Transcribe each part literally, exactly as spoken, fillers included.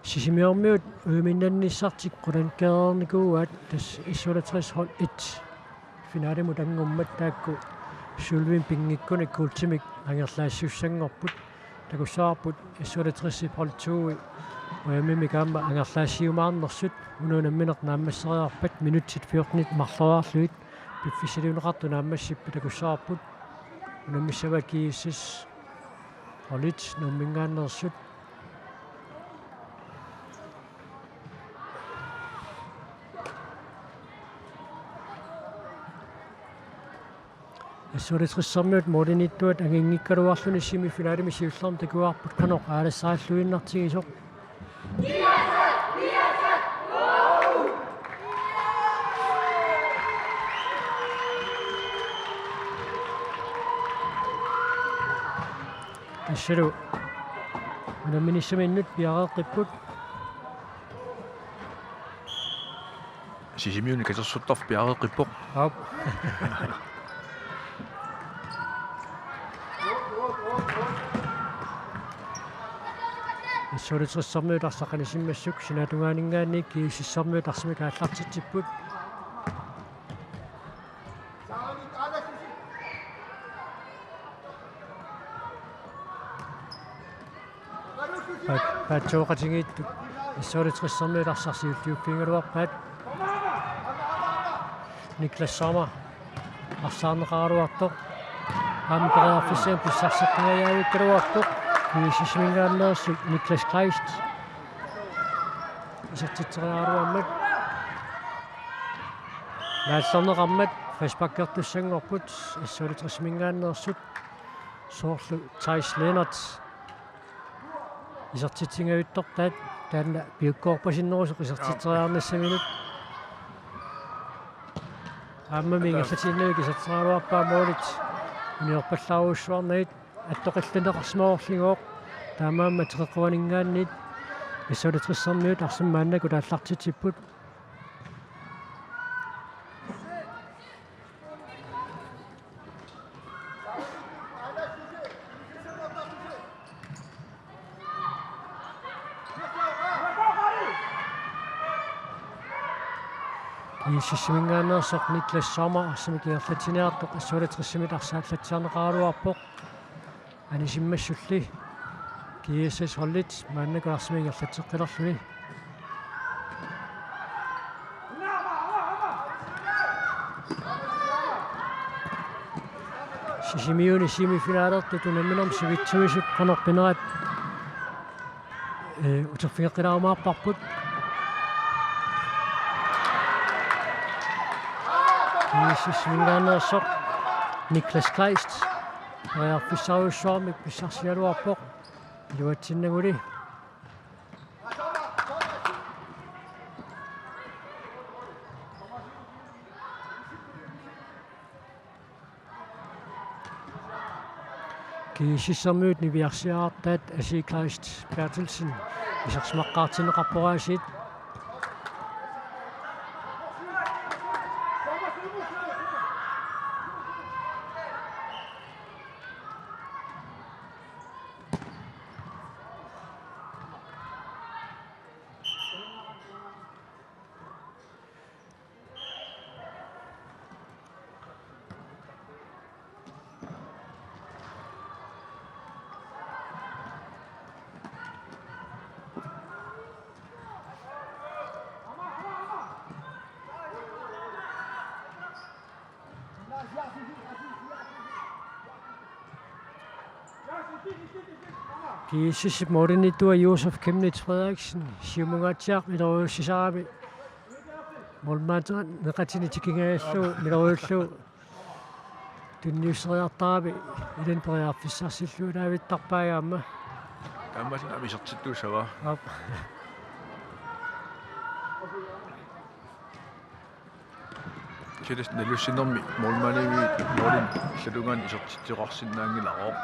Sisimiormiut uiminnannissartik qulakkeereernikuuaat, tassa S-otteogtres hold et finalemut anngummat taakku sølvimik pinngikkunik guldimik angerlaassisussanngorput. Takussavarput S-otteogtres hold to-i uimimik aamma angerlaassiumaarnersut, unammillernut naammasseriarpat minutsit fjortenit marloriarlugit piffissaliunneqartut naammassippat. Takussavarput unammissavaat GSS holdit Nuumminngaanneersut. S-otteogtres-ermiut målimiittuat anginngikkaluarluni semifinalimi siullermi takuarput qanoq aalassaalluinnartigisoq. Tassalu unamminissaminnut piareeqqipput. Sisimiuni katersortarfik piareeqqippoq. Aap. S-otteogtres-ermiut arsaq anisimmassuk, sinaatungaaninngaanniit GSS-ermiut arsamik aallartitsipput. Paat-, paatsooqatigiittut S-otteogtres-ermiut arsaq siulliuffigigaluarpaat. Niklas Sommer arsaarneqaraluartoq. Aamma periarfissaanut pissarseqqingajavikkaluarpoq. GSS-iminngaanneersut Niklas Kleist isertitseriaraluarmat. Naallerneqarmat frisparkertussanngorput S-otteogtres-iminngaanneersut. Soorlu Theis Lennert isertitsingajuttortaat, taanna piukkoorpasinnerusoq isertitseriarnissaminut. Aammami ingerlatiinnavik isertitseriaraluarpaa, målit uniorpallaarujussuarnagit attoqqilluinnarsimavoq. Taamaammat teqeqquaninngaanniit S-otteogtres-ermiut arsamik maannakkut aallartitsipput. GSS-iminngaanneersoq Niklas Sommer arsamik ingerlatsiniartoq S-otteogtres-imit arsaq aallatsiarneqaraluarpoq. Anisimmassulli GSS-holdit maannakkut arsamik ingerlatseqqilerluni. Sisimiuni semifinalertut unamminermi sivitsuisut qanoq pinerat, ee, uterfigeqqilaarumaarparput. GSS-iminngaanneersoq Niklas Kleist periarfissarujussuarmik pissarsigaluarpoq. Iluatsinnaguli. GSS-ermiut niviarsiartaat Asi Kleist Berthelsen isersimaqqaartinneqarpoq aasiit. GSS-ip målimiittuaa Josef Chemnitz Frederiksen, siumungaatsiaq ileruussisarami målmandip neqatini tikingajallugu, ileruullugu tunniusseriartarami, ilani periarfissarsilluinnavittarpaa aamma. Taamaalilluni isertittuussavaa. Aap. Kisianni nalussinermi målmandimi målin illuatungaani isertitsisoqarsinnaanngilarooq.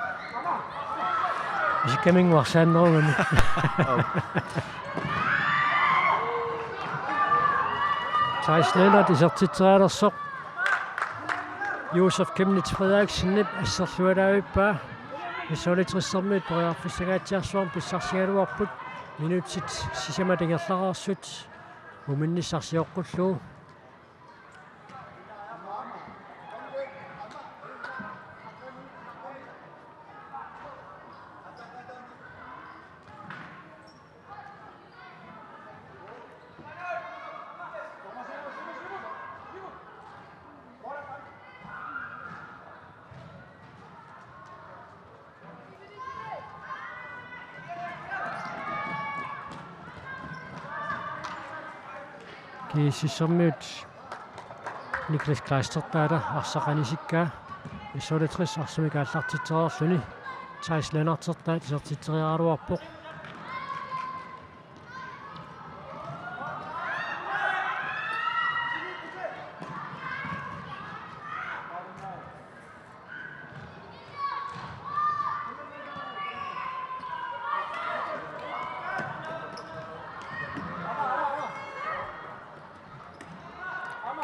Isikkaminnguarsaannerugami. Aap. Theis Lennert isertitserialersoq Josef Chemnitz Frederiksenip asserlualaavippaa. S-otteogtres-ermiut periarfissangaatsiarsuarmik pissarsigaluarput. Minutsit sisamat ingerlareersut muminnissaq sioqqullugu. GSS-ermiut Niklas Kleistertaata arsaq anisikkaa. S-otteogtres arsamik aallartitsereerluni. Theis Lennartertaat isertitseriaraluarpoq.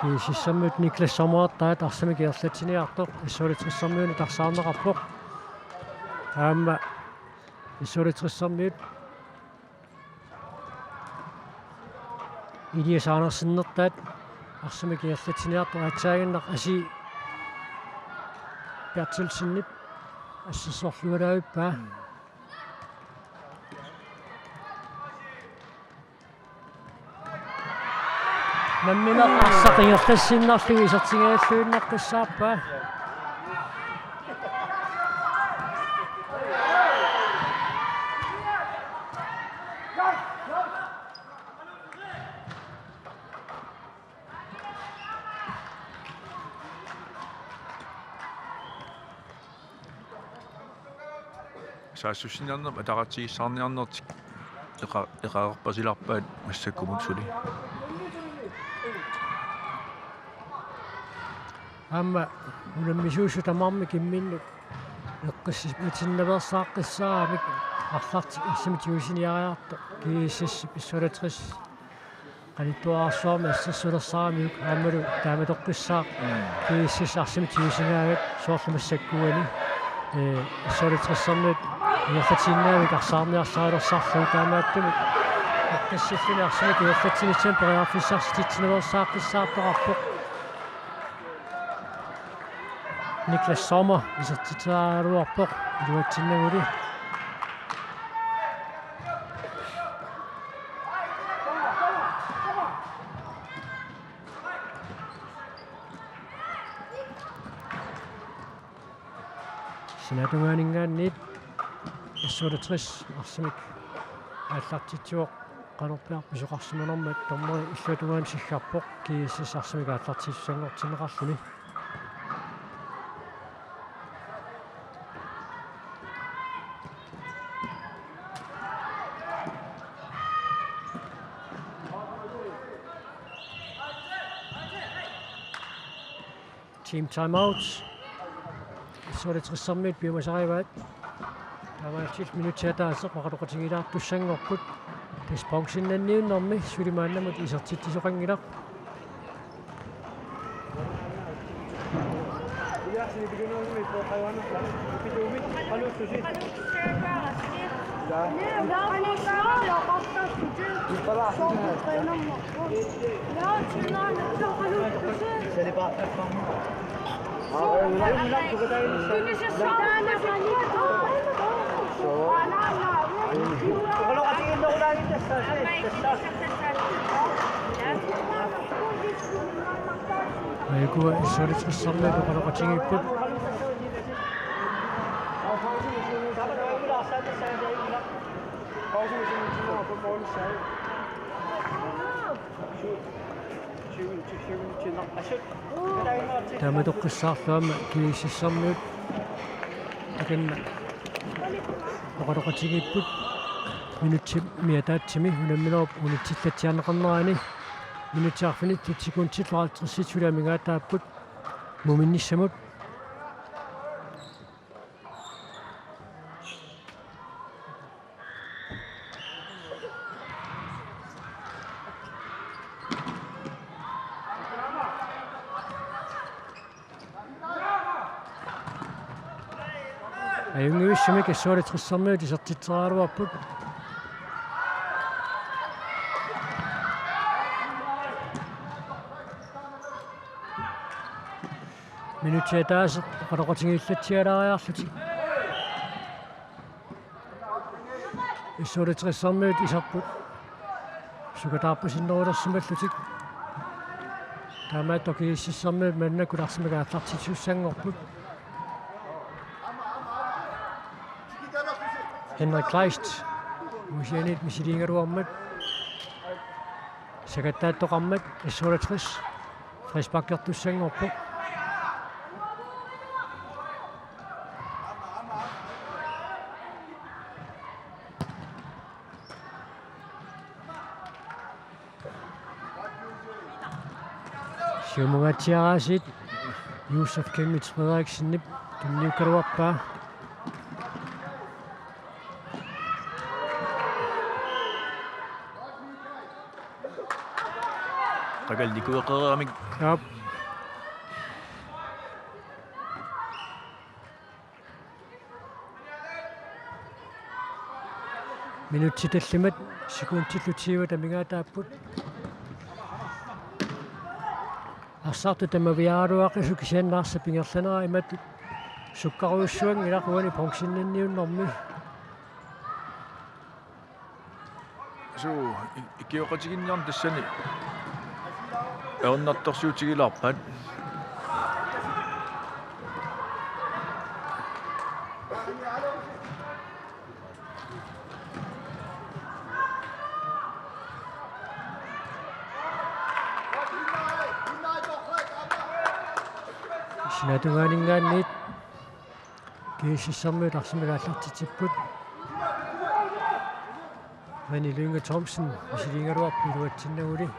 GSS-ermiut Niklas Sommertaat arsamik ingerlatsiniartoq, S-otteogtres-ermiunit arsaarneqarpoq. Aamma S-otteogtres-ermiut Elias Andersenertaat arsamik ingerlatsiniartoq, aatsaaginnaq Asi Berthelsenip assersorluaraavippaa. Nammineq arsaq ingerlassinnarlugu isertingajalluinnaqqissaarpaa. Saassussiniarnerput ataqatigiissaarniarnertik eqa-, eqaarpasilaarpaat massakkumut suli. Aamma unammisuusut tamarmik imminnut eqqissisimatinnaveersaaqqissaaramik arlartik arsamik tigusiniariartoq GSS-ip S-otteogtres qanittuararsuarmik assersulersaaramiuk aammalu taamatoqqissaaq. Mm. GSS arsamik tigusingaavat soorlu massakkuani, ee, S-otteogtres-ermiut ingerlatinnaavik arsaarniarsarilersarlugu, taamaattumik eqqissilluni arsamik ingerlatsinissamut periarfissarsitsinaveersaaqqissaartoqarpoq. Niklas Sommer isertitseriaraluarpoq iluatsinnaguli. Sinaatungaaninngaanniit S-otteogtres arsamik aallartitsivoq, qanorpiaq pisoqarsimanermat dommeri illuatungaanut siggarpoq, GSS arsamik aallartissanngortinneqarluni. Team timeout. S-otteogtres-ermiut piumasarivaat. Taamaalillutik minutsit ataaseq oqaloqatigilaartussanngorput. Tassa pausinnanniunnermi suli maannamut isertitsisoqanngilaq. Aajuku S-otteogtres-ermiut oqaloqatigiipput. Taamatoqqissaarlugu aamma GSS-ermiut takanna oqaloqatigiipput. Minutsimmi ataatsimi unamminerup unitsillatsiarneqarnerani minutsit arfineq-, sekundit halvtredsit suli amigaataapput muminnissamut. Ajunngivissumik S-otteogtres-ermiut isertitseriaraluarput. Minutsit ataaseq oqaloqatigiillatsialaariarlutik. S-otteogtressermiut iserput sukataarpasinnerulersimallutik. Taamaattoq GSS-ermiut maannakkut arsamik aallartitsisussanngorput. Henrik Kleist, Aasianniit misiliigaluarmat, sakattaattoqarmat, S-otteogtres frisparkertussanngorpoq. Siumungaatsiaraasiit Josef Chemnitz Frederiksenip tunniukkaluarpaa. Qakallikueqereeramik. Aap. Minutsit tallimat sekundillu tyve amigaataapput. Arsartut tamaviaaraluaqisut kisianni arsap ingerlanera imatut sukkarujussuanngilaq uani bronzennanniunnermi. Suu, i-, ikioqatiginninniarneq tassani ajornartorsiutigilaarpaat. Sinaatungaaninngaanniit GSS-ermiut arsamik aallartitsipput. Rene Lynge Thomsen misiliigaluarpoq iluatsinnaguli.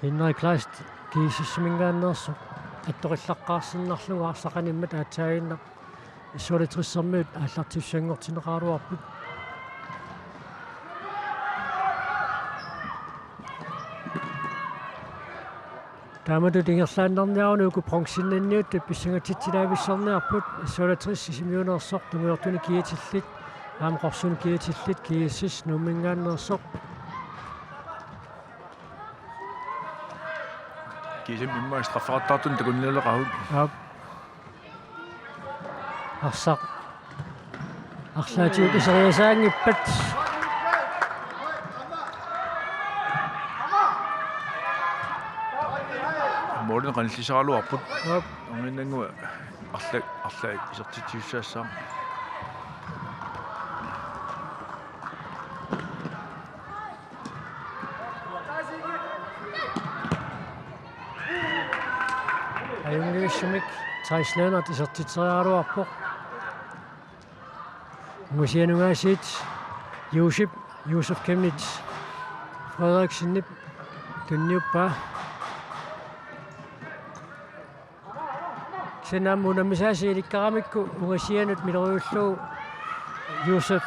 Henrik Kleist GSS-iminngaanneersoq attoqillaqqaarsinnarlugu arsaq animmat aatsaaginnaq S-otteogtressermiut aallartitsisussanngortinneqaraluarput. Taamatut ingerlaannarniaruni uku bronzennanniuttut pissangatitsilaavissorniarput, S-otteogtres Sisimiuneersoq, tungujortunik kiatillit, aamma qorsunik kiatillit, GSS Nuumminngaanneersoq. GSS-imit immaqa straffeqartartuni takunnialeqagut. Aap. Arsaq. Arlaatigut iseriasaanngippat. Målinik qanillissaraluarput. Aap. Anguninnguaq arla-, arlaat isertitsisussaassaaq. Ajunngivissumik Theis Lennert isertitseriaraluarpoq. Ungasianunngaasiit Josef, Josef Chemnitz Frederiksenip tunniuppaa. Kisianni aamma unammisaasiit ilikkaramikku ungasianut miloriullugu Josef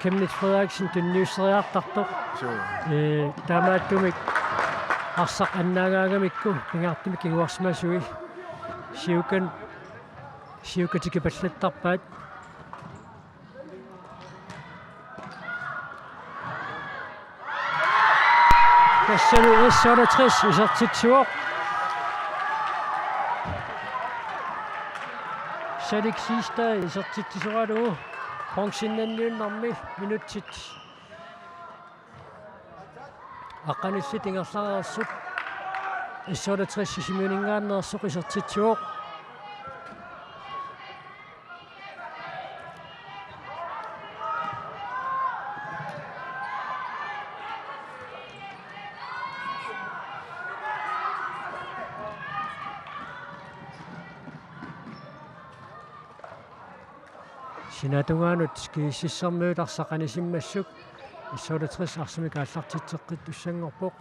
Chemnitz Frederiksen tunniusseriartartoq. Suu. Ee, taamaattumik arsaq annaagaangamikku pingaartumik kinguarsimasui siukkan, siukkat tikipallattarpaat. Tassani S-otteogtres isertitsivoq. Salik Siegstad isertitsisoralugu bronzennanniunnermi minutsit aqqanillit ingerlareersut. S-otteogtres Sisimiuninngaanneersoq isertitsivoq. Sinaatungaanut GSS-ermiut arsaq anisimmassuk S-otteogtres arsamik aallartitseqqittussanngorpoq.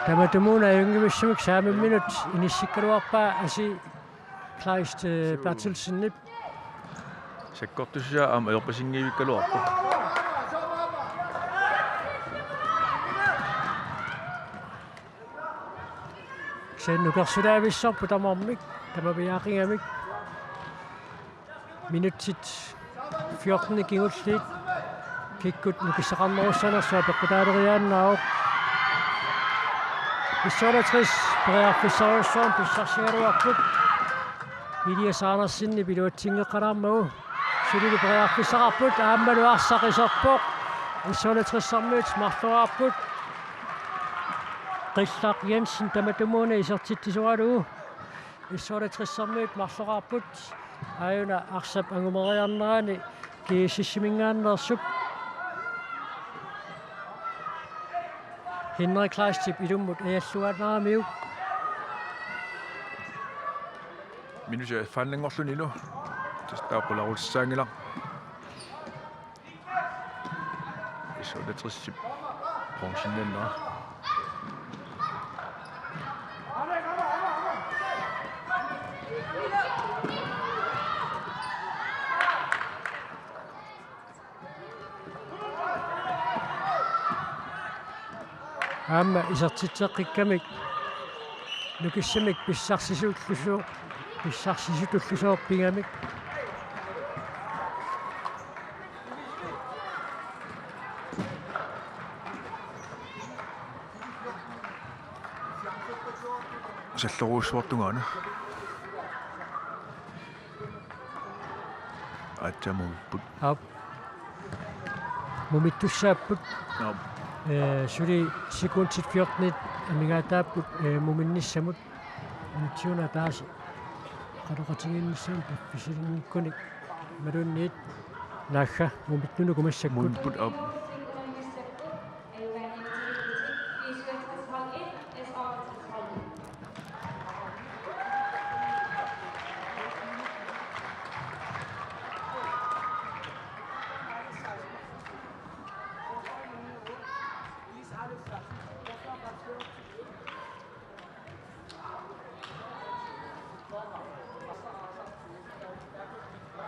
Tamatumuuna ajunngivissamik saamimminut inissikkaluarpaa Asi Kleist, eh, Berthelsenip. Sakkortusiaa aamma ajorpasinngikkaluarpoq. Sen nukersulaavissorput tamarmik, tamaviaaqigamik. Minutsit fjorten kingulliit kikkut nukissaqarnerussanersoq peqqutaaleriaannaavoq. S-otteogtres periarfissarujussuarmik pissarsigaluarput. Elias Andersenip iluatsinngeqqalaarmagu. Sulilu periarfissaqarput, aammalu arsaq iserpoq. S-otteogtres-ermiut marloraarput. Qillaq Jensen tamatumuuna isertitsisoralugu. S-otteogtres-ermiut marloraarput. Aajuna arsap angumeriarnerani GSS-iminngaanneersup Henrik Kleistip ilummut ajalluaannaramiuk. Minutsit affaannanngorlunilu. Tassa taava qularutissaanngilaq. S-otteogtres-ip bronzeninnera. Aamma isertitseqqikkamik nukissamik pissarsisutullusooq, pissarsisutullusooq pigamik. Sallorujussuartungaana. Aatsaat mumipput. Aap. Mumittussaapput. Aap. Eh, suli sekundit fjortenit amigaataapput, eh, muminnissamut. Antiuna taasi qaloqatigiinnissamut piffissalinngikkuni imaluunniit naagga mumittunuku massakkut. Mumipput, aap.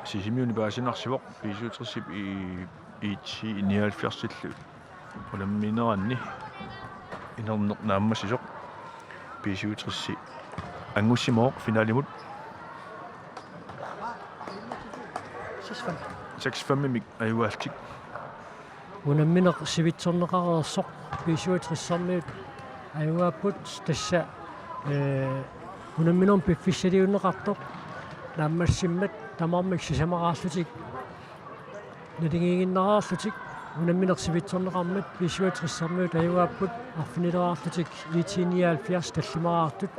Sisimiuni paasinarsivoq B-syvogtresip i-, IT nioghalvfjerdsillu unammineranni inerneq naammassisoq. B-syvogtres angussimavoq finalimut. Seks fem. Seks fem-imik ajugaalluni. Unammineq sivitsorneqareersoq B-syvogtres-ermiut ajugaapput tassa, eh, unamminermi piffissaliunneqartoq naammassimmat tamarmik sisamaraarlutik naligiiginnaraarlutik unammineq sivitsorneqarmat B-syvogtres-ermiut ajugaapput arfinileraarlutik IT nioghalvfjerds tallimaraartut.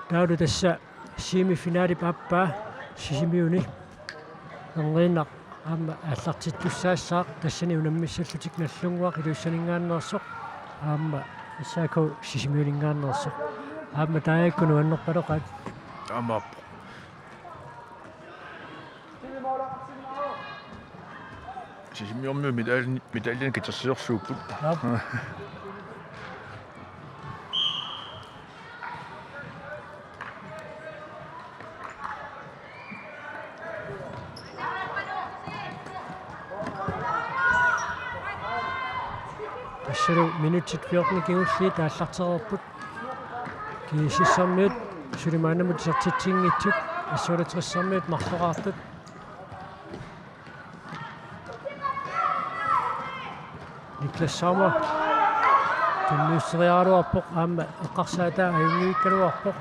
Taavalu tassa semifinalip aappaa Sisimiuni. Erniinnaq aamma aallartittussaassaaq tassani unammissallutik Nagdlunguaq Ilulissaninngaanneersoq aamma S A K Sisimiuninngaanneersoq. Aamma taakku nuannerpaloqaat. Aamma. Sisimiormiut medalj-, medaljinik katersilersuupput. Aap. Tassalu minutsit fjorten kingulliit aallartereerput. GSS-ermiut suli maannamut isertitsinngitsut, S-otteogtres-ermiut marloraartut. Niklas Sommer tunniusseriaraluarpoq aamma eqqarsaataa ajunngivikkaluarpoq.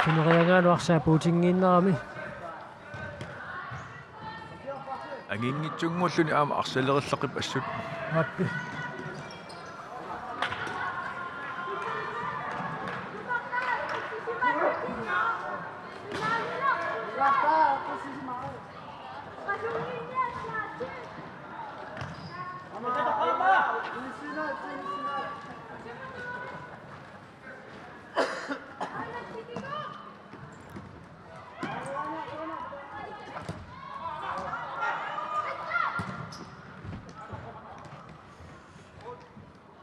Tuneriagaanut arsaq puutinngiinnarami. Anginngitsunnguulluni aamma arsalerilleqqippoq assut. Aappi.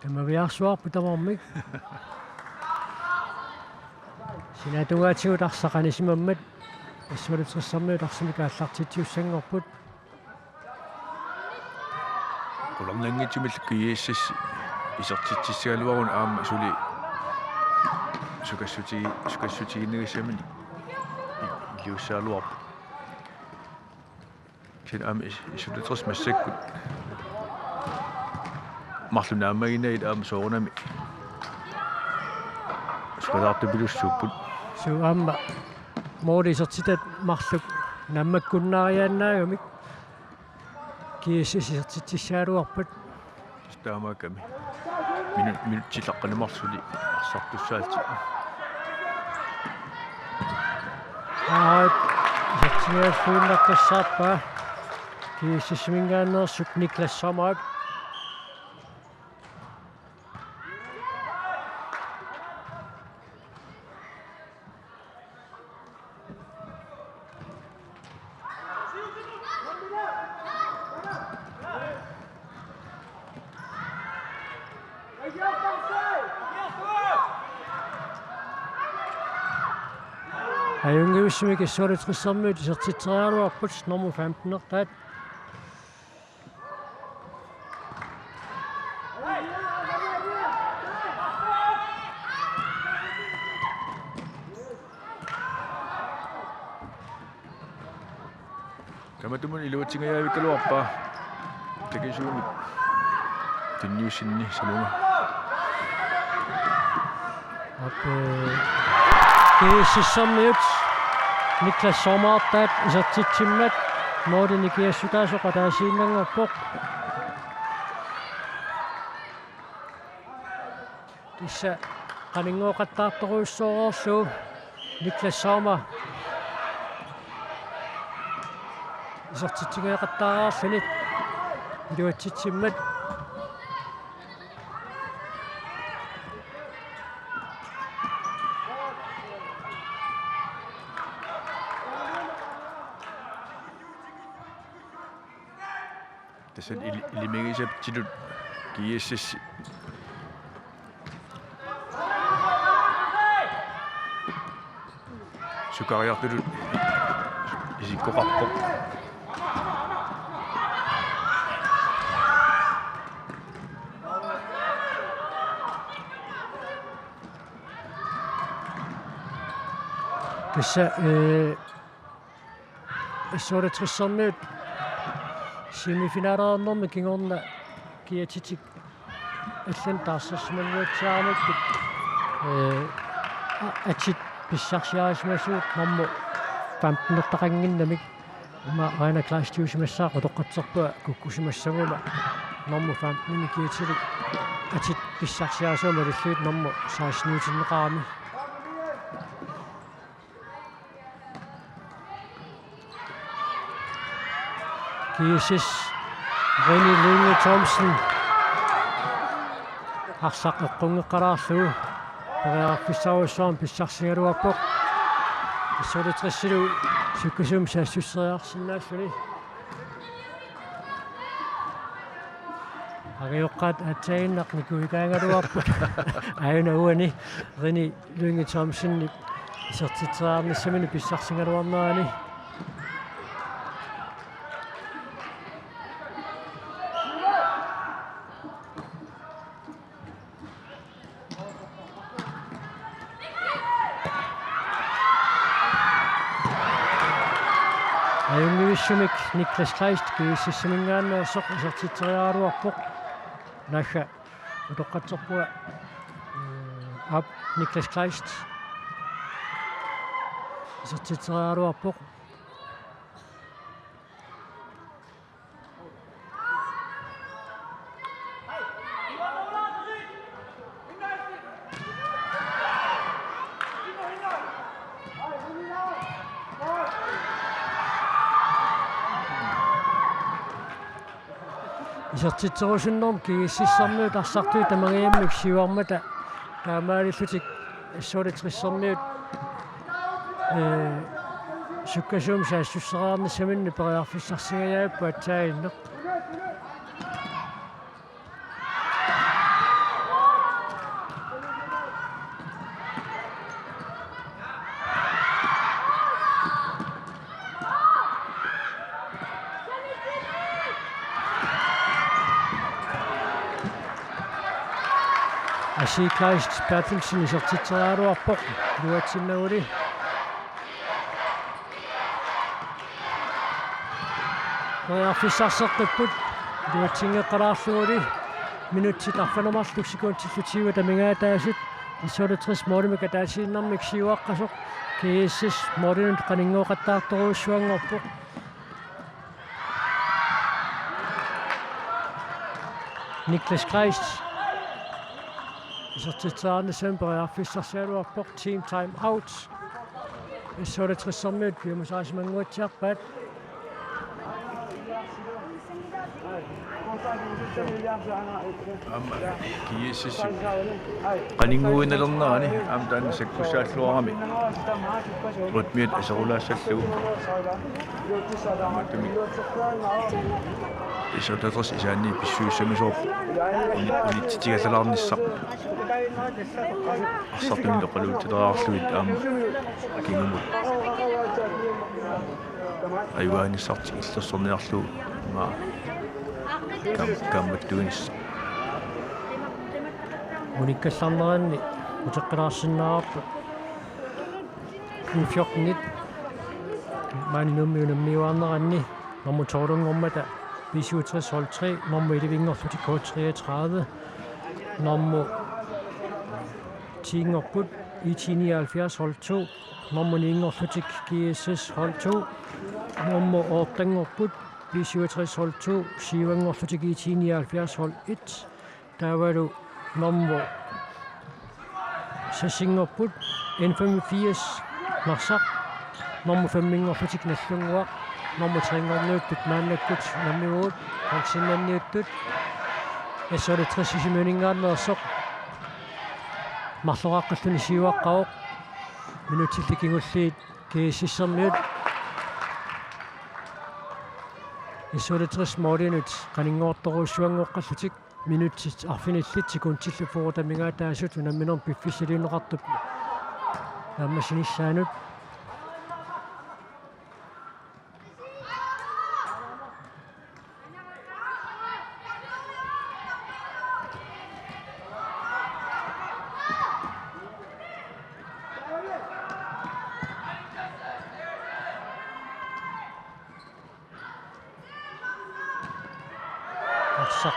Tamaviaarsuarput tamarmik. Sinaata tungaatigut arsaq anisimammat S-otteogtressermiut arsamik aallartitsisussanngorput. Qularnanngitsumillu GSS isertitsissagaluaruni aamma suli sukassuti-, sukassutiginnigissamini iliussagaluarput. Kisianni aamma is-, S-otteogtres massakkut marluk naammaginagit aamma soorunami sukasaartupilussuupput. Suu, aamma måli isertitat marluk naammakkunnaariaannaagamik GSS isertitsissagaluarpat. Taamaakkami. Minu-, minutsit aqqaneq-marluk suli arsartussaallutik. Aat, isertitseriarluinnartussaappat. GSS-iminngaanneersoq Niklas Sommer. Ajunngivissumik S-otteogtressermiut isertitseriaraluarput nummer femten-ertaat. Kamatumun iluatsingajavikkaluarpaa. Takisuumik tunniussinni sanunga. Aap, GSS-ermiut Niklas Sommer-ertaat isertitsimmat måli nikingassutaasoq ataasiinnanngorpoq. Tassa qaninngooqattaartorujussuuvoq Niklas Sommer. Isertitsingajaqattaaraarluni iluatsitsimmat. Tassa il-, ilimigisatsinnut GSS sukariartutut isikkoqarpoq. Tassa, eh, S-otteogtressermiut semifinaleernermi kingorna kiatitik allanit taarsersimalluatsiaramikkit, eh, a-, atit pissarsiarisimasut nummer femten-ertaqannginnamik. Ima Reiner Kleist-iusimassaaq, utoqqatserpunga kukkusimassaguma nummer femten-imik kiatilik atit pissarsiarisarmata illit nummer seksten-iutinneqarami. GSS, René Lynge Thomsen. Arsaq eqqunngeqqalaarlugu periarfissarujussuarmik pissarsigaluarpoq. S-otteogtresilu sukkasuumik saassusseriarsinnaalluni. Angajoqqaat aatsaannguaq nikuikaagaluarput. Aajuna uani René Lynge Thomsenip isertitseriarnissaminik pissarsigaluarnerani. Ajunngivissumik Niklas Kleist GSS-iminngaanneersoq isertitseriaraluarpoq. Naagga utoqqatserpunga, eh, aap, Niklas Kleist isertitseriaraluarpoq. Isertitserusunnermi GSS-ermiut arsartui tamangajammik siuarmata taamaalillutik S-otteogtressermiut, eh, sukkasuumik saassusseriarnissaminnik periarfissarsingajapput aatsaannguaq. Asii Kleist Berthelsen isertitseriaraluarpoq iluatsinnaguli. Periarfissarseqqipput iluatsinngeqqalaarluguli minutsit arfineq-marluk sekundillu tyve amigaataasut. S-otteogtres målimik ataasiinnarmik siuaqqasoq. G S S målinut qaninngooqattaartorujussuanngorpoq. Niklas Kleist isertitseriarnissami periarfissarsiaraluarpoq, team time out. S-otteogtressermiut piumasaqasimannguatsiarpaat. Aamma G S S-ip qaninnguinnalernerani aamma taanna sakkussaalluarami rytmiat aserulaassallugu. Aamma taamaattumi S-otteogtres isaanni pissusissamisoorpoq uni-, unitsitigallalaarnissaq. Arsartuni oqaluutsiteriarlugit aamma kingumut ajugaanissartik illersorniarlugu aamma kaam-, kaammattuinissaq. Unikkallarneranni uteqqilaarsinnaavarput U fjorten-it maani Nuummi unammiuaarneranni nummer tolv-nngormata B syvogtres hold tre, nummer elleve-nngorlutik K treogtredive, nummer ti-nngorput I T nioghalvfjerds hold to, nummer ni-nngorlutik G S S hold to, nummer otte-nngorput B syvogtres hold to, syv-nngorlutik I T nioghalvfjerds hold et, taavalu nummer seks-nngorput N femogfirs Narsaq, nummer fem-nngorlutik Nagdlunguaq, nummer tre-nngorniuttut maannakkut unammivugut, pensinnanniuttut, S-otteogtres-isimiuninngaanneersoq, marloraaqqalluni siuaqqavoq, minutsilli kingulliit G S S-ermiut S-otteogtres målinut qaninngoortorujussuanngoqqallutik. Minutsit arfinillit sekundillu fyrre amigaataasut unamminermi piffissaliunneqartup naammassinissaanut. Arsaq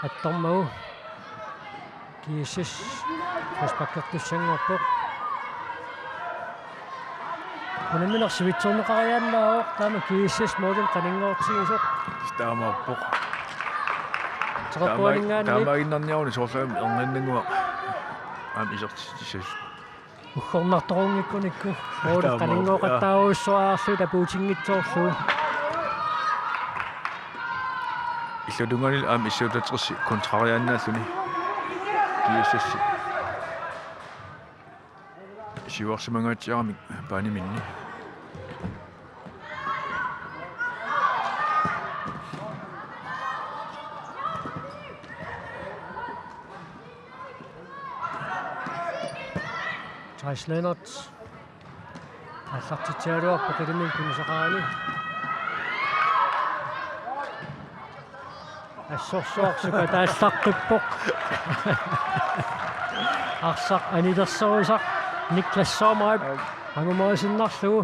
attormagu G S S frisparkertussanngorpoq. Unamminermi sivitsorneqariaannaavoq taama G S S målimik qaninngoortigisoq. Taamaappoq. Teqeqquaninngaanniit. Taamaaginnarniaruni soorlumi erniinnannguaq aamma isertitsissasut. Uggornartorunngikkunikku måli taamaappoq, jaa, qaninngooqattaarujussuarlugu tapuutinngitsoorlugu. Illuatungaani aamma S-otteogtres kontrariaannaalluni G S S siuarsimangaatsiaramik baneminni. Theis Lennert aallartitsigaluarpoq iliminut tunisaqarani. Assorsuaq sukataallaqqippoq. Arsaq anilersorisaq Niklas Sommerip angumeriinnarlugu.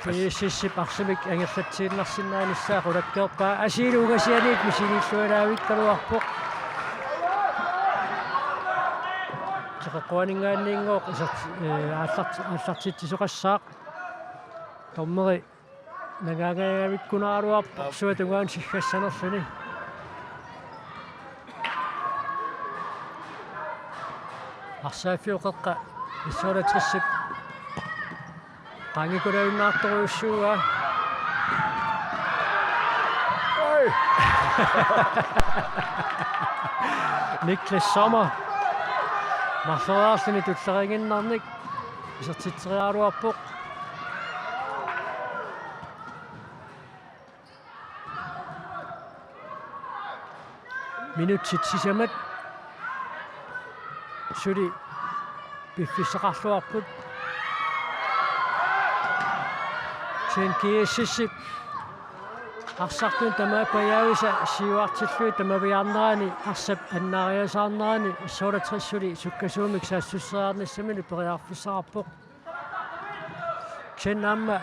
G S S-ip arsamik angerlatsiinnarsinnaanissaa qulakkeerpaa. Asiilu ungasianiit misiliilluinnavikkaluarpoq. Teqeqquaninngaanniinngooq isert-, ee, aallart-, aallartitsisoqassaaq. Dommeri nangaangajavikkunaraluarpoq suatungaanut siggassanerluni. Arsaaffiup qeqqa S-otteogtres-ip qaangikunajunnaartorujussuuaa. Oj! Niklas Sommer marloriarluni tulleriinnarnik isertitseriaraluarpoq. Minutsit sisamat suli piffissaqarluarput. Kisianni G S S-ip Arsartun tamaat pajaavisa siuartillugit tamaviaarnerani arsap annaariasaarnerani S-otteogtres suli sukkasuumik saassusseriarnissaminik periarfissaqarpoq. Kisianni aamma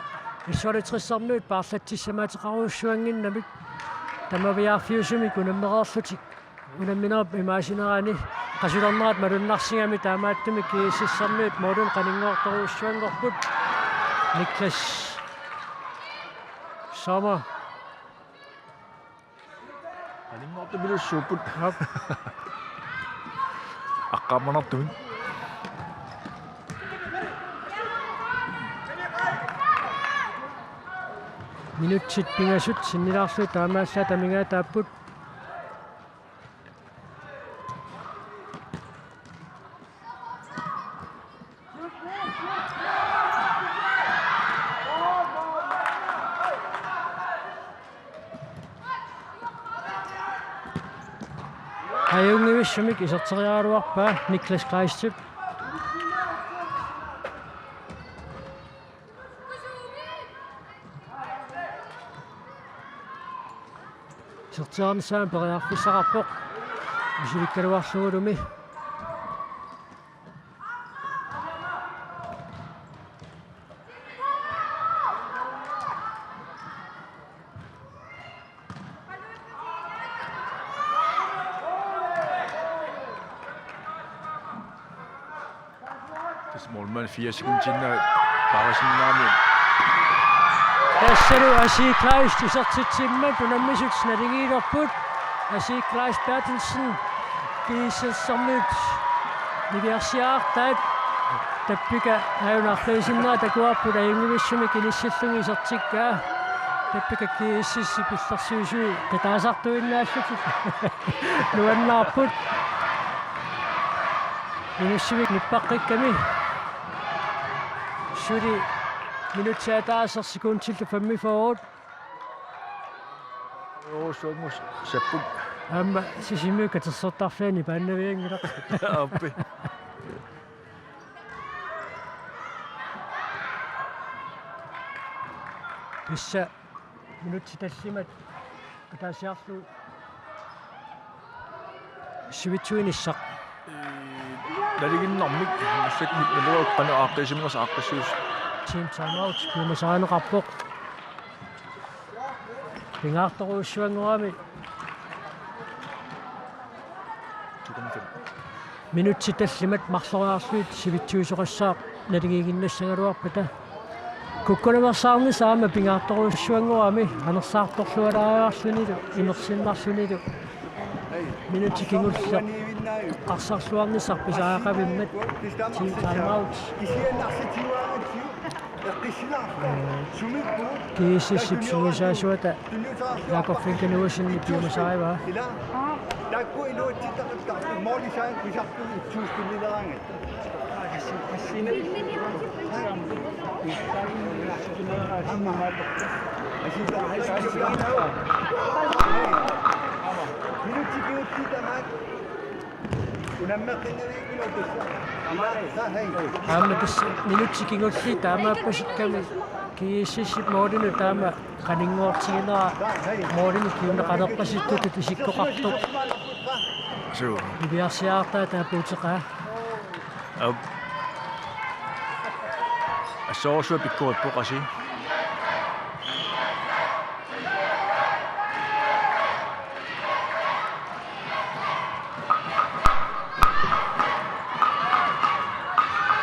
S-otteogtres-ermiut paarlatsissamaateqarujussuannginnamik tamaviaarfiusumik unammereerlutik unamminerup imaasinerani qasulernerat malunnarsigami taamaattumik GSS-ermiut målinik qaninngoortorujussuanngorput. Niklas Sommer. Qaninngortupilussuupput. Aap. Aqqaammanartumik. Minutsit pingasut sinnilaarlugit taamaallaat amigaataapput. Ajunngivissumik iserteriaraluarpaa Niklas Kleistip. Iserteriarnissaa periarfissaqarpoq. Misilikkaluarlugulumi. Tassa målmand fire sekundiinnaq paarisinnaammat. Tassalu Asi Kleist isertitsimmat unammisut naligiilerput. Asi Kleist Berthelsen, GSS-ermiut niviarsiartaat. Tappika aajuna arfineq-marlunnik takuarput ajunngivissumik inissilluni isertikkaa. Tappika GSS-ip illersuisui qitaasartuinnaallutik nuannaarput. Minussivik nippaqqikkami. Suli minutsit ataaseq sekundillu femogfyrre. Oorsuangus sapput. Aamma Sisimiut katersortarfianni paannavianngilaq. Aappi. Tassa minutsit tallimat ataasiarlugu sivitsuinissaq. Ee, naligiinnarmik massakkut naluara qanoq aaqqissimanersoq aaqqissuus. Team timeout piumasarineqarpoq. Pingaartorujussuanngorami. Minutsit tallimat marloriarlugit sivitsuisoqassaaq naligiiginnassagaluarpata. Kukkunaveersaarnissaq aamma pingaartorujussuanngorami anersaartorlualaariarlunilu imersinnarlunilu. Minutsit kingulliit eqqarsarluarnissaq pisariaqavimmat. Team timeout. GSS-ip sungiusaasuata Jakob Fenke Nielsen piumasarivaa. Aamma tassa minutsit kingulliit taamaappasikkami GSS-ip målinut taama qaninngoortiginera målinut kiunneqalerpasittutut isikkoqartoq. Suu. Niviarsiartaat taapuuteqaa. Aap. Assorsuaq pikkorippoq Asi.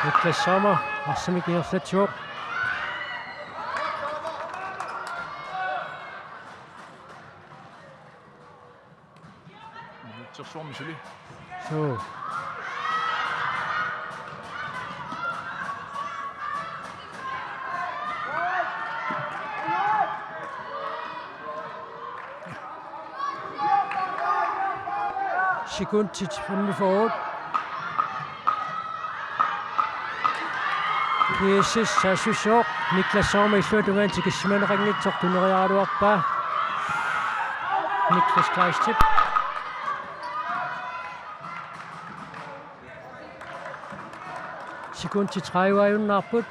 Niklas Sommer arsamik ingerlatsivoq. Minutsersuarmi suli. Suu. Sekundit femogfyrre. GSS saassussivoq. Niklas Sommer illuatungaani tikisimaneqanngitsoq tuneriaraluarpaa. Niklas Kleistip. Sekundit tredive ajunnaarput.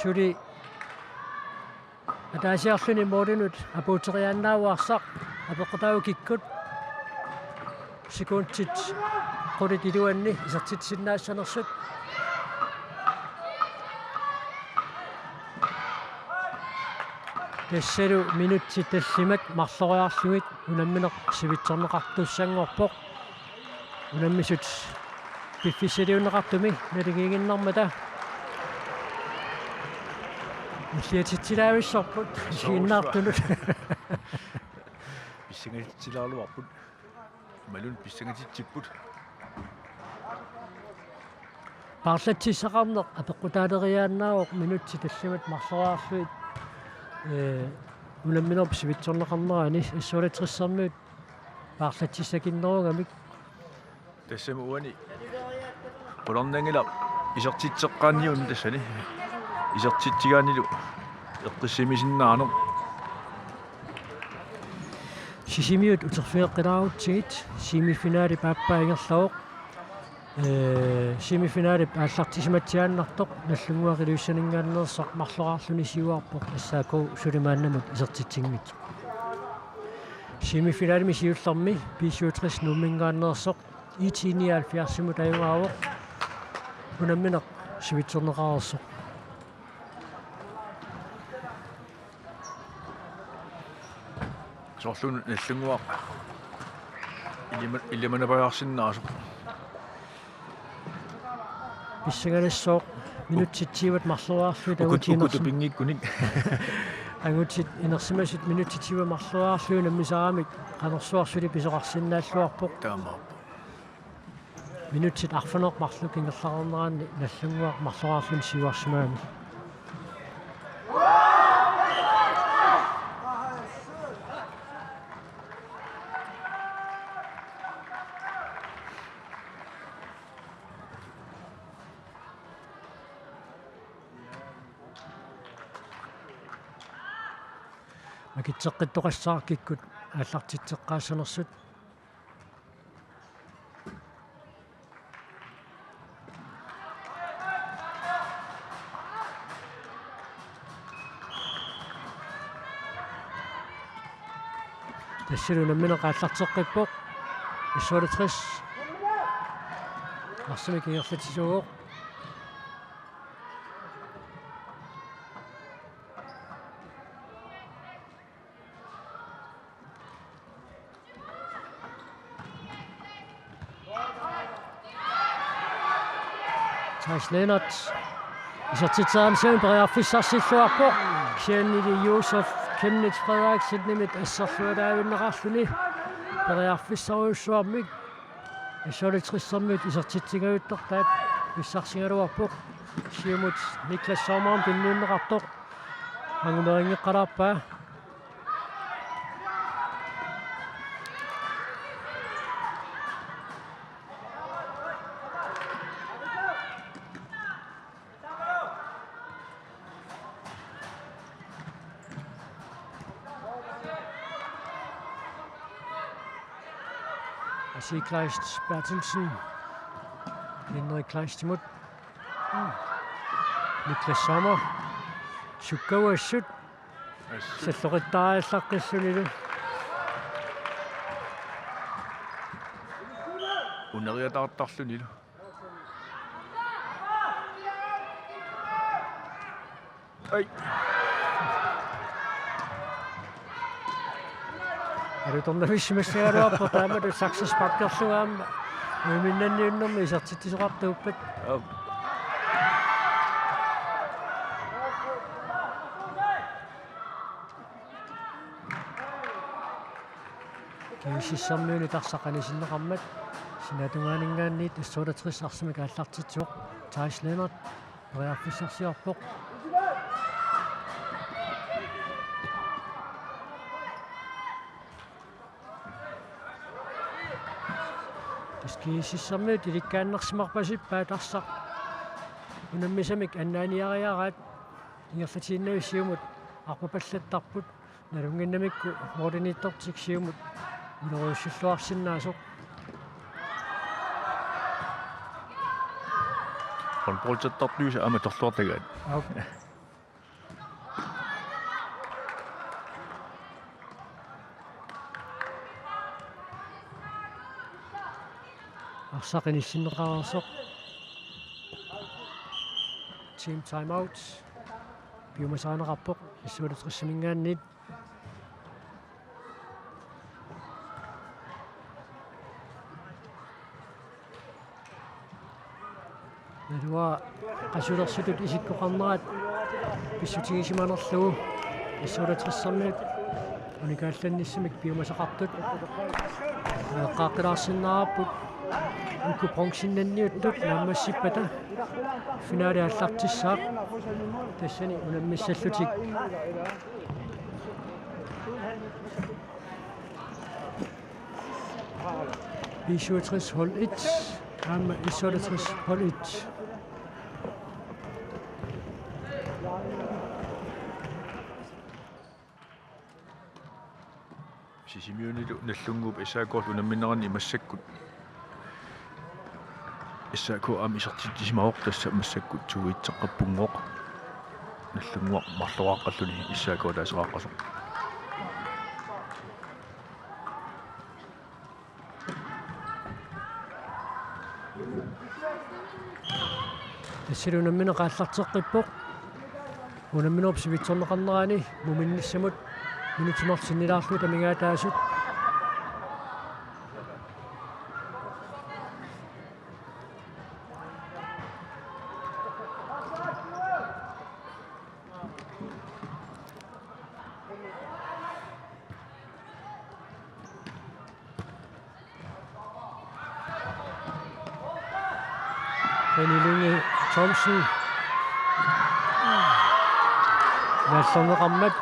Suli ataasiarluni målinut apuuteriaannaavoq arsaq, apeqqutaavoq kikkut sekundit qulit iluanni isertitsisinnaassanersut. Tassalu minutsit tallimat marloriarlugit unammineq sivitsorneqartussanngorpoq. Unammisut piffissaliunneqartumi naligiiginnarmata. Illiatitsilaavissorput isiginnaartunut. Pissangatitsilaaluarput. Imaluunniit pissangatitsipput. Paarlatsissaqarneq apeqqutaaleriaannaavoq minutsit tallimat marloriarlugit, ee, unamminerup sivitsorneqarnerani. S-otteogtressermiut paarlatsissakinnerugamik. Tassami uani qularnanngilaq isertitseqqaarniunneq tassani. Isertitsigaannilu eqqissimisinnaaneq. Sisimiut uterfigeqqilaarutsigit semifinalip aappaa ingerlavoq. Ee, semifinalip aallartisimatsiaannartoq Nagdlunguaq Ilulissaninngaanneersoq marloriarluni siuarpoq S A K suli maannamut isertitsinngitsoq. Semifinalimi siullermi B syvogtres Nuumminngaanneersoq I T nioghalvfjerdsimut ajugaavoq unammineq sivitsorneqareersoq. Soorluuna Nagdlunguaq ilima-, ilimanapajaassinnaasoq. Pissanganassaaq minutsit tyvet marloriarlugit. Ukut-, angutit ukut inersim-, pinngikkunik. Angutit inersimasut minutsit tyvet marloriarlugit unammisaramik qanorsuaq suli pisoqarsinnaalluarpoq. Taamaappoq. Minutsit arfineq-marluk ingerlareerneranni Nagdlunguaq marloriarluni siuarsimagami. Makitseqqittoqassaaq kikkut aallartitseqqaassanersut. Tassalu unammineq aallarteqqippoq. S-otteogtres. Arsamik ingerlatsisuuvoq. Theis Lennert. Isertitseqarnermini periarfissarsilluarpoq. Kisiannili Josef Chemnitz Frederiksenimit asserlualaavinneqarluni periarfissarujussuarmik. S-otteogtressermiut isertitsingajuttortaat pissarsigaluarpoq. Siumut Niklas Sommer tunniunneqartoq angumerinngeqqalaarpaa. Asi Kleist Berthelsen. Henrik Kleistimut. Niklas Sommer. Sukkavassut. Salloqittaallaqqillunilu. Uneriataartarlunilu. Ai. Alutornavissimassagaluarpoq taamatut saksasparkerlugu aamma uiminnanniunnermi isertitsisoqartuuppat. Aap. GSS-ermiunit arsaq anisinneqarmat sinaatungaaninngaanniit S-otteogtres arsamik aallartitsivoq. Theis Lennert periarfissarsiorpoq. Tassa GSS-ermiut ilikkaannersimarpasippaat arsaq unammisamik annaaniariaraat, ingerlatiinnavik siumut arpapallattarput. Nalunnginnamikku målimiittortik siumut uloriussilluarsinnaasoq. Håndboldertartuisa aamma torluartagaat. Aap. arsaq inissinneqareersoq. Team timeout. Piumasarineqarpoq S otteogtresiminngaanniit. Naluara qasulersutut isikkoqarnerat pissutigisimanerlugu S otteogtresimiit unikaallannissamik piumasaqartut. Eqqaaqqilaassinnaavarput uku bronzennanniuttut naammassippata finale aallartissaaq, tassani unammissallutik. B syvogtres hold et, aamma S otteogtres hold et. Sisimiunilu Nagdlunguup S A K-rlu unamminerani massakkut S A K aamma isertitsisimavoq, tassa massakkut to-itseqqappunngooq. Nagdlunguaq marloraaqqalluni S A K ataaseqaaqqasoq. Tassali unammineq aallarteqqippoq. Unamminerup sivitsorneqarnerani muminnissamut minutsit marluk sinnilaarlugit amigaataasut. René Lynge Thomsen. Naallerneqarmat.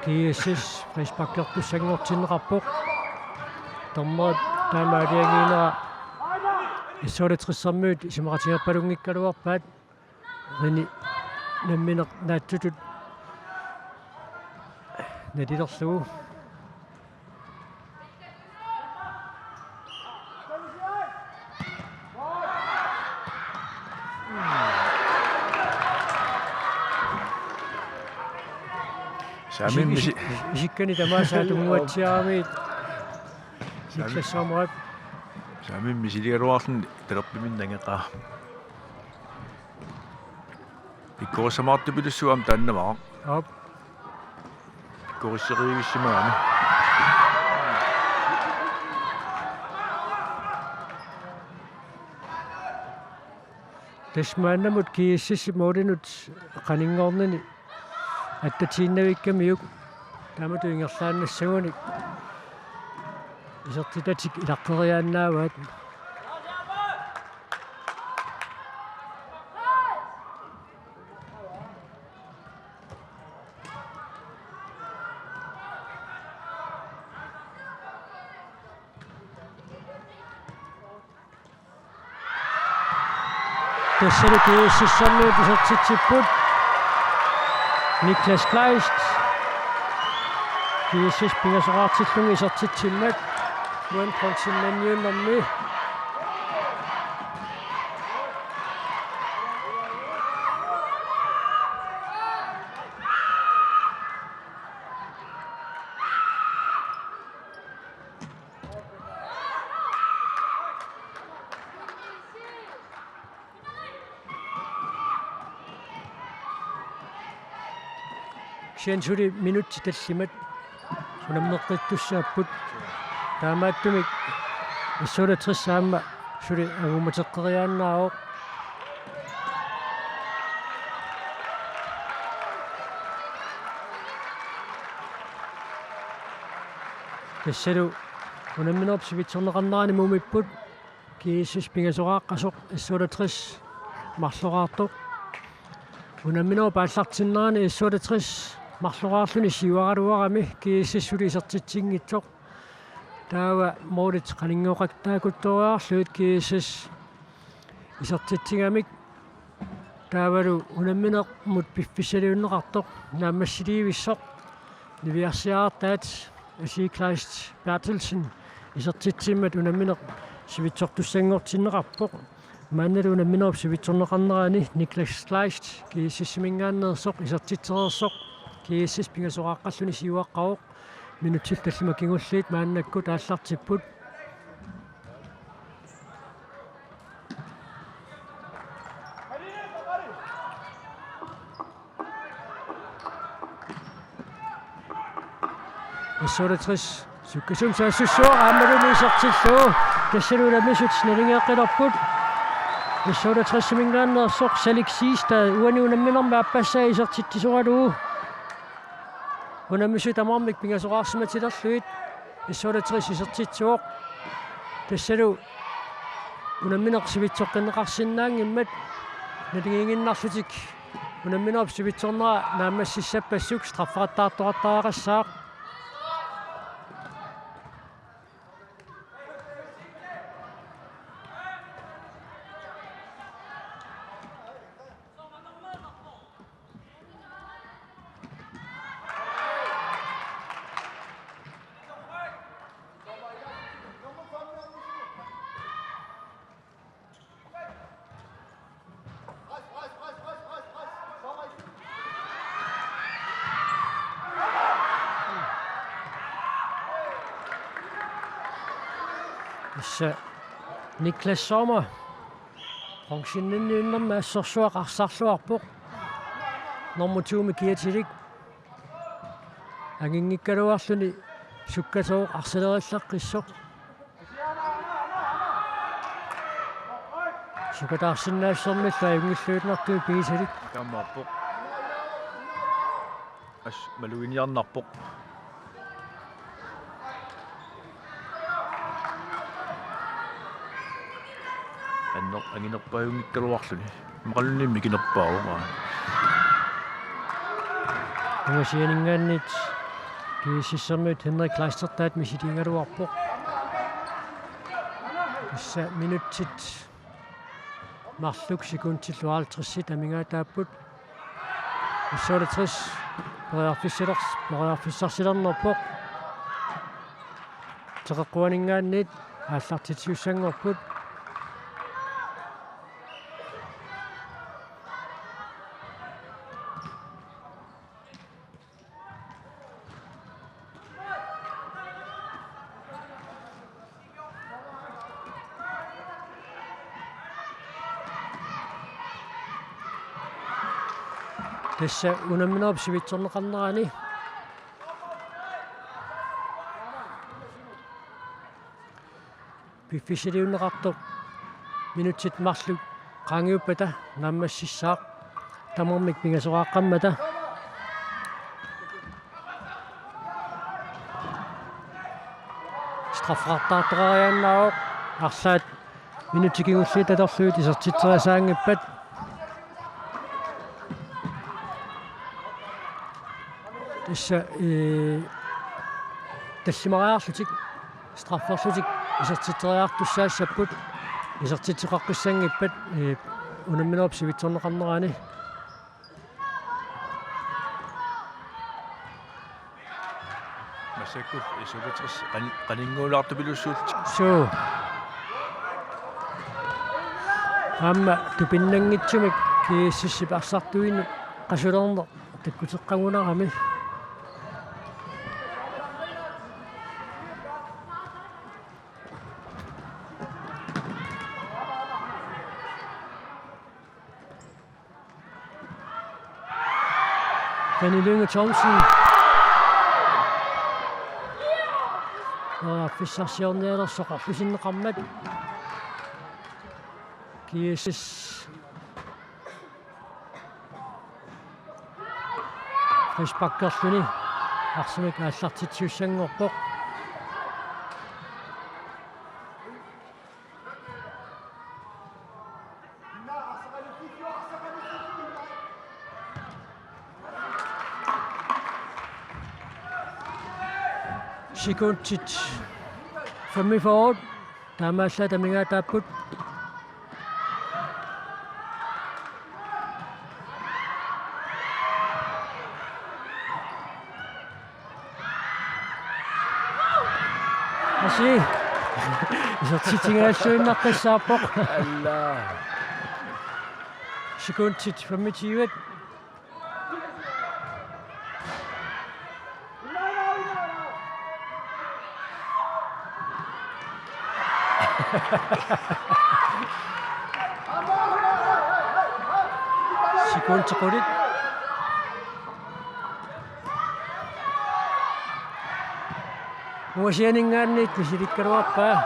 G S S frisparkertussanngortinneqarpoq. Dommerip taama aalajangiinera S otteogtresimiut isumaqatigeerpalunngikkaluarpaat. René nammineq naatsutut nalilerlugu. Saamimmi isi-, isi-, isikkani tamaasa tunngatsiarami. Saami-, Niklas Sommerip. Saamimmi misiligaluarluni talerpiminni nangeqaa. Pikkorissamaartupilussuaq aamma taannamara. Aap. Pikkorisserivissimagami. Tassa maannamut G S S-ip målinut qaninngornini attatiinnavikkamiuk taamatut ingerlaannassagunik isertitatik ilaqqeriaannaavaat. Tassalu G S S-imiut isertitsipput. Niklas Kleist. G S S pingasoqartilluni isertitsimmat. Uani bronzennanniunnermi. Kisianni suli minutsit tallimat unammeqqittussaapput. Taamaattumik S otteogtres aamma suli angumateqqeriaannaavoq. Tassalu unamminerup sivitsorneqarnerani mumipput. G S S pingasoqaaqqasoq, S otteogtres marloraartoq. Unamminerup aallartinnerani S otteogtres marloraarluni siuaraluarami G S S suli isertitsinngitsoq. Taava målit qaninngooqattaaruttoriarlugit G S S isertitsigamik. Taavalu unamminermut piffissaliunneqartoq naammassiliivissoq niviarsiartaat Asi Kleist Berthelsen isertitsimmat unammineq sivitsortussanngortinneqarpoq. Maannalu unamminerup sivitsorneqarnerani Niklas Kleist G S S-iminngaanneersoq isertitsereersoq G S S pingasoqaaqqalluni siuaqqavoq. Minutsit tallimat kingulliit maannakkut aallartipput. S-otteogtres sukkasuumik saassussivoq aammalu isertillugu. Tassalu unammisut naligeqqilerput. S-otteogtres-iminngaanneersoq Salik Siegstad uani unamminermi aappassaa isertitsisoralugu. Unammisut tamarmik pingasoqaarsimatilerlugit S-otteogtres isertitsivoq. Tassalu unammineq sivitsoqqinneqarsinnaanngimmat naligiinnarlutik unamminerup sivitsornera naammassissappassuk straffeqattaartoqartariaqassaaq. Tassa Niklas Sommer. Bronzeninniunnermi assorsuaq arsarluarpoq. Nummer to-mi kiatilik. Anginngikkaluarluni sukkasooq arsalerillaqqissoq. Sukataarsinnaassusermillu ajunngilluinnartumik pigisalik. Taamaappoq. As maluginiarnarpoq. Anner-, anginerpaajunngikkaluarluni. Immaqaluunniit mikinerpaavoq. Ungasianinngaanniit GSS-ermiut Henrik Kleistertaat misiliigaluarpoq. Tassa minutsit marluk sekundit halvtredsit amigaataapput. S-otteogtres periarfissilers-, periarfissarsilernerpoq. Teqeqquaninngaanniit aallartitsisussanngorput. Tassa unamminerup sivitsorneqarnerani piffissaliunneqartoq minutsit marluk qaangiuppata naammassissaaq tamarmik pingasoqaaqqammata. Straffeqattaartoqariaannaavoq, arlaat minutsit kingulliit atorlugit isertitseriasaanngippat. Tassa, ee, tallimariarlutik strafferlutik isertitseriartussaassapput, isertitseqqissanngippat, ee, unamminerup sivitsorneqarnerani. Massakkut S-otteogtres qan-, qaninnguulaartupilussuullutik. Suu. Aamma tupinnanngitsumik GSS-ip arsartuinut qasulerneq takkuteqqagunarami. Danny Lynge Thomsen. Periarfissarsiornialersoq arfisinneqarmat. GSS. Frisparkerluni arsamik aallartitsisussanngorpoq. Sekundit femogfyrre. Taamaallaat amigaataapput. Asi. Isertitsinngilluinnaqqissaarpoq. Alla. Sekundit femogtyve. Sekundit qulit. Ungasianinngaanniit misilikkaluarpaa,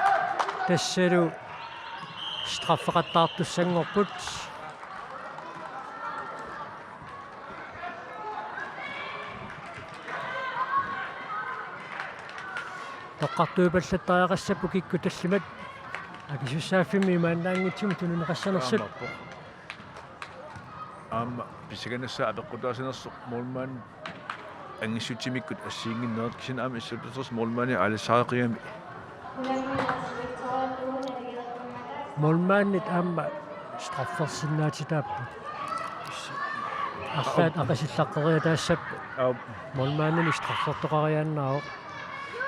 tassalu straffeqattaartussanngorput. Toqqartuipallattariaqassapput kikkut tallimat, akisussaaffimmi imaannaanngitsumik tunineqassanersut. Aamma pissanganassaaq apeqqutaasanersoq målmand angissutsimikkut assigiinnginnerat, kisianni aamma S-otteogtres målmandi aalisariaqigami. Målmandit aamma straffersinnaatitaapput. Arlaat aqisillaqqeriataassapput. Aap. Målmandinik straffertoqariaannaavoq.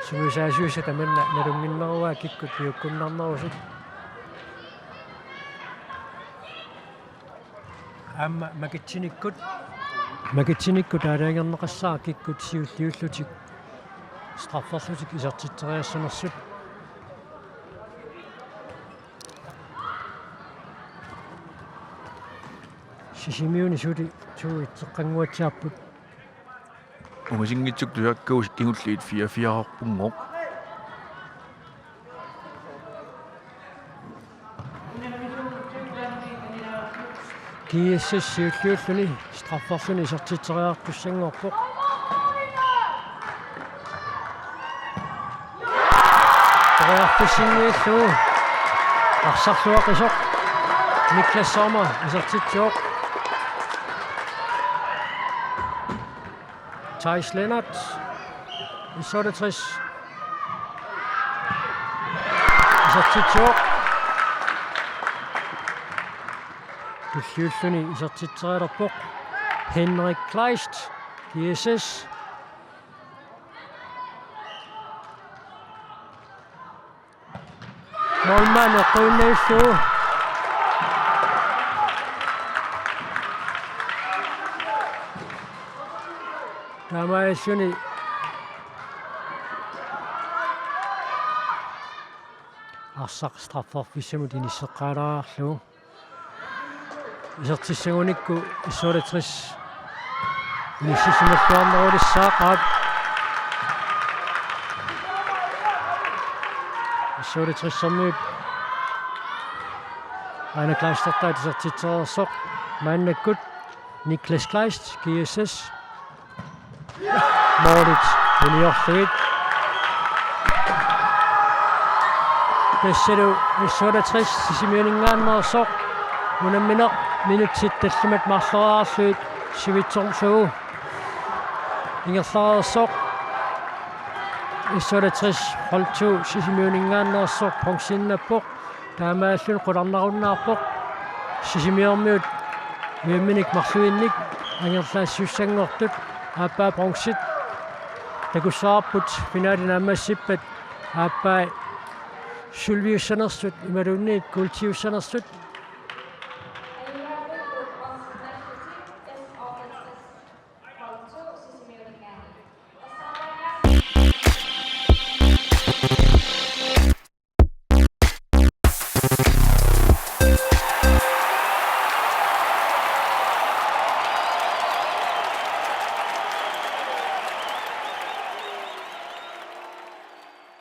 Sungiusaasuussat tamanna nalunnginneruaat kikkut piukkunnarnerusut. Aamma makitsinikkut, makitsinikkut aalajangerneqassaaq kikkut siulliullutik strafferlutik isertitseriassanersut. Sisimiuni suli to-et eqqannguatsiarput. Ungasinngitsut tusakkagut kingulliit fire-fire-rpunngooq. GSS siulliulluni strafferluni isertitseriartussanngorpoq. Periarfissinniillugu arsarluaqisoq Niklas Sommer isertitsivoq. Theis Lennert, S-otteogtres. Isertitsivoq. Tulliulluni isertitserialerpoq Henrik Kleist, GSS. Målmand eqquinnarlugu. Taamaalilluni arsaq strafferfissamut inisseqqaalaarlugu. Isertissagunikku S-otteogtres inissisimalluarnerulissaaqaat. S-otteogtres-ermiut Aana Kleistertaat isertitsereersoq. Maannakkut Niklas Kleist, GSS. Målit uniorlugit. Tassalu S-otteogtres Sisimiuninngaanneersoq. Unammineq minutsit tallimat marloriarlugit sivitsorlugu ingerlareersoq. S-otteogtres hold to Sisimiuninngaanneersoq bronzeinnappoq. Taamaalilluni qularnarunnaarpoq. Sisimiormiut ujamminik marluinnik angerlaassisussanngortut aappaa bronzit takussavarput. Finale naammassippat aappaa sølviussanersut imaluunniit kuultiussanersut.